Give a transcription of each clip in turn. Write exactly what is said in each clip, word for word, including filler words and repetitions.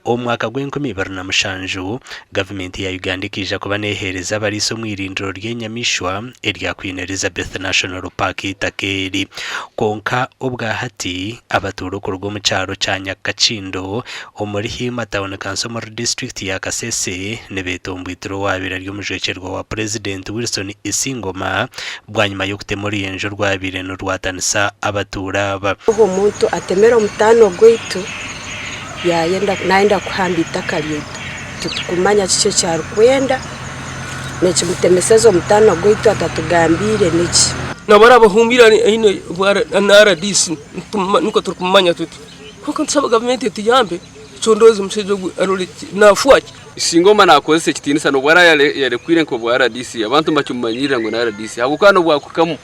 Omu mwaka gw'enkumi ibiri na mushanju, gavumenti ya Uganda ekaija kuba neeheereza abaliisa omu irindiro ry'enyamaishwa erya Queen Elizabeth National Park itaka eri. Kwonka obwa hati, abatuura okuruga omu kyaro kya Nyakakindo, omuri Hoima Town Council, omuri disiturikiti ya Kasese, nibeetomboitirwa owabaire ari omujwekyerwa wa Purezidenti Wilson Isingoma, bwanyima y'okutema oruyenje orwabaire nirwatanisa abatuura aba. Omuntu atemere omutaano gwaitu, yayenda, nayenda kuhamba itaka lyaitu. Titukumanya kiki ekyarikwenda, nekimutemeseza omutaano gwaitu atatugambiire niki. Nabwo arabahumbira aine bwa R-, na R D C, nituma-, nukwo turikumumanya tuti. Kwonka nitusaba gavumenti etuyambe, econdooze omusaija ogu arole ki, naafwa ki? Isingoma naakozesa ekitiinisa n'obu araaba yale-, yalekwire nk'obwa R D C, abantu nibakimumanyirra ngu ni R D C. Habwokuba n'obwakuhikamu,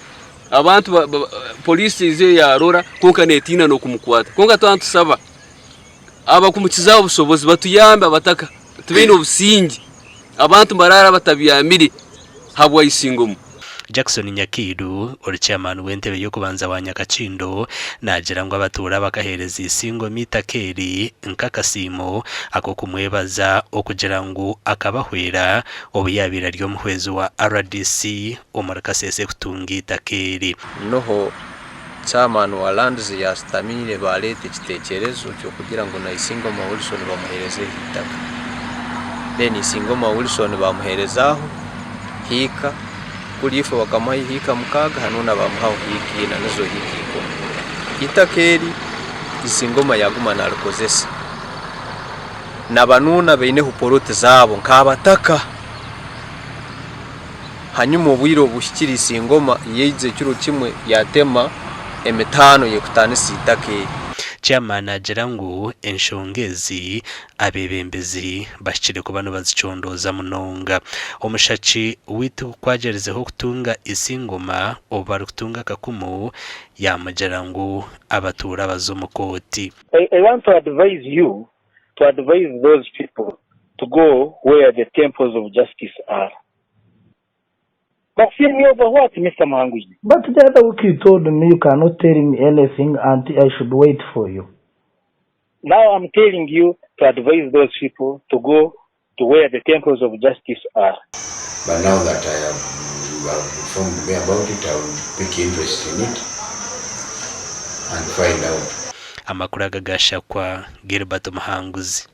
abantu ba, ba, poliisi eze yarora, kwonka neetiina n'okumukwata. Kwonka twaba nitusaba abakumukizaho obusobozi batuyambe abataka, tibaine obusinge. Abantu nibaraara batabyamire habwa Isingoma. Jackson Nyakiiru, ori chairman w'entebe y'okubanza wa Nyakakindo, naagira ngu abatuura bakaheereza Isingoma itaka eri nk'akasiimo ak'okumwebaza okugira ngu akabahwera obu yaabaire ari omuhwezi wa R D C omuri Kasese kutunga itaka eri. Nuho chairman wa Lands yasitamiire, baaleeta ekiteekerezo ky'okugira ngu na Isingoma Wilson bamuheerezeho itaka. Then Isingoma Wilson bamuheerezaaho hiika, kuli ife bakamuhayo hiika mukaaga, hanu na bamuhaho hiika ina, nizo hiika ikumi. Itaka eri Isingoma yaguma nalikozesa. Na banuuna baineho poloti zaabo nk'abataka. Hanyuma obwire obuhikire, Isingoma yaija ekiro kimu yatema emitaano y'ekutaanisa itaka eri. Chairman agira ngu enshonga ezi abeebembezi bahikire kuba nibazicondooza munonga. Omushaki waitu ku agyerizeho kutunga Isingoma obu barikutunga akakumu, yaamugira ngu abatuura baze omu kooti. I, I want to advise you to advise those people to go where the temples of justice are. But fear me over what, Mister Muhanguzi? But the other week you told me you cannot tell me anything until I should wait for you. Now I'm telling you to advise those people to go to where the temples of justice are. But now that I have, you have informed me about it, I will pick interest in it and find out. Amakuru aga gashakwa Gilbert Muhanguzi.